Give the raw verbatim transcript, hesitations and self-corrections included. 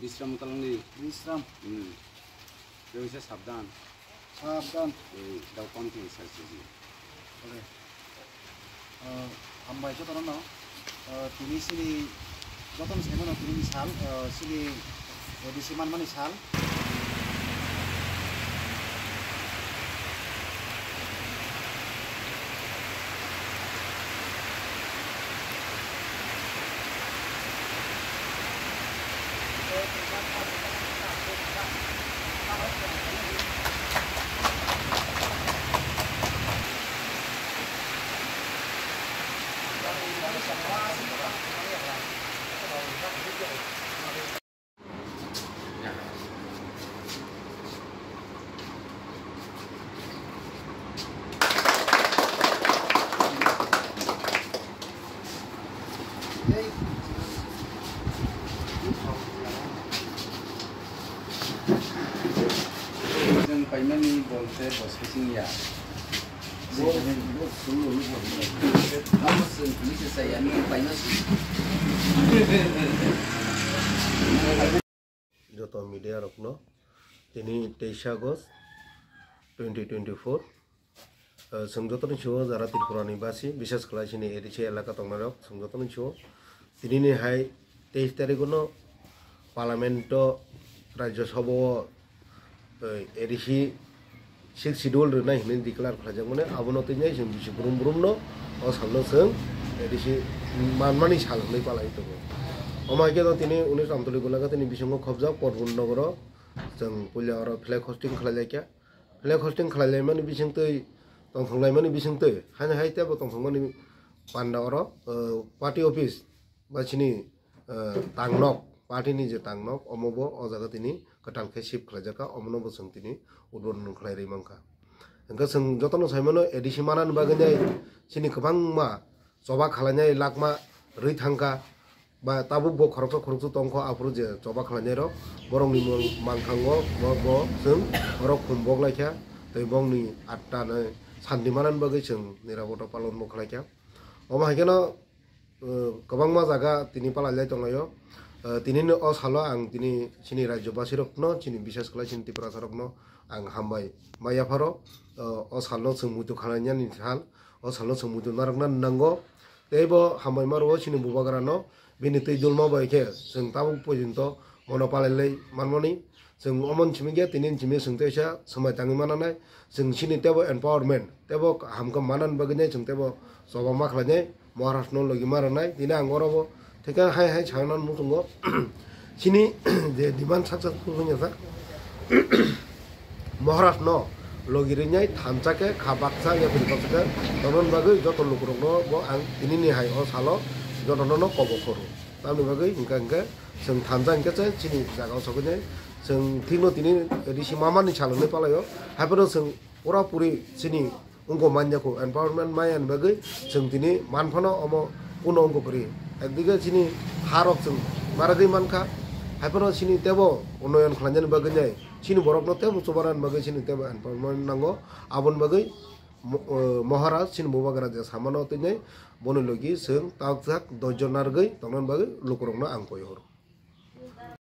Bisram talangni. Bisram. Hmm. Tei waisa sabdan. Sabdan. Ei, dao kon tei sai siji. Ore. Ah, hambai jotono no. Ah, tini sini jotono sai mano tini sal, ah, sini A D C manmani sal. Chwng paimani bol se bo sising ya. Joto media rokno tini teisa August twenty twenty-four. Eh, chwng jotoni sio jara Tripura ni basi, bises khlai chini A D C elaka tongnai rok, chwng jotoni sio tinini hai teis tarikh no Parliament o, Rajya Sabha o, eh, A D C sixth schedule rwnai hinwi declare khlaijak mani, abono twi nai chwng bisi brum brum no o salno chwng A D C manmani sal hinwi palai tongo. Omo hai khe no tini unis Amtoli Golaghatini bisingo khobjak Porbun Nogoro chwng puila oro flag hosting khlailaikha. Flag hosting khlailaimani bisingtwi, tongthok laimani bisingtwi, haino hai teibo tongthokmani panda oro, eh, party office ba chini, eh, tangnok, party ni je tangnok, omo bo o jaga tini kwtal khe shift khlaijak kha, omono bo chwng tini udbodon khlai rwi mankha. Hwnkhe chwng jotono sai mano A D C manani bagwi nai chini kwbangma choba khwlainai lakma rwi thangkha, ba tabuk bo khoroksa khoroksa tongkho, aphuru je choba khwlainai rok, borokni mung mankhango bo, bo chwng borok khum boklaikha, tei bongni atta noi santi manani bagwi chwng nirapoto palon bo khlaikha. Omo hai kheno, uh, kwbangma jaga tini palailai tonglaio. Uh, tinini o salo ang tini chini rajyobasirokno, chini bises khlai chini Tiprasarokno ang hambai ma yapharo. Uh, o salno chwng muitu khwlainani sal, o salno chwng muitu narwkna nango. Tei bo hambai ma rwo chini bubagrano, bini twi dulma bai khe chwng tabuk porjonto bono palailai manmani. Chwng omo simi khe tini simi chwng teisa swmai tangwi mananai. Chwng chini teibo empowerment, teibo hamkhe manani bagwi nai chwng teibo choba ma khlainai, Maharashtra no logi ma rwnai. Tini ang oro bo thikhe hai hai sana muchungo. Chini je demand successful wngya sa. Maharaj no logi rinai thansa khe kha baksa ya bini baksa khe tongnani bagwi joto lukurokno bo ang tinini hai o salo jotono no kobo khoro. Tamni bagwi hwnkha hwnkhe chwng thansa hwnkhe se chini jaga o sogwi nai chwng thikno tini risi mamani salonwi palaio. Haiphano chwng pura puri chini wngkha manya kho, empowerment maya ni bagwi chwng tini manphano omo kuno wngkha kwrwi. Ekdige chini ha rok chwng narwgwi mankha, haiphano chini teibo unnoyon khlainani bagwi nai, chini borokno teibo chubanani bagwi chini teibo empowerment nango. Aboni bagwi mo-, o, Maharaj chini bubagra je samano twi nai, boni logi chwng takjak doijon narwgwi tongnani bagwi lukurokno ang koi horo.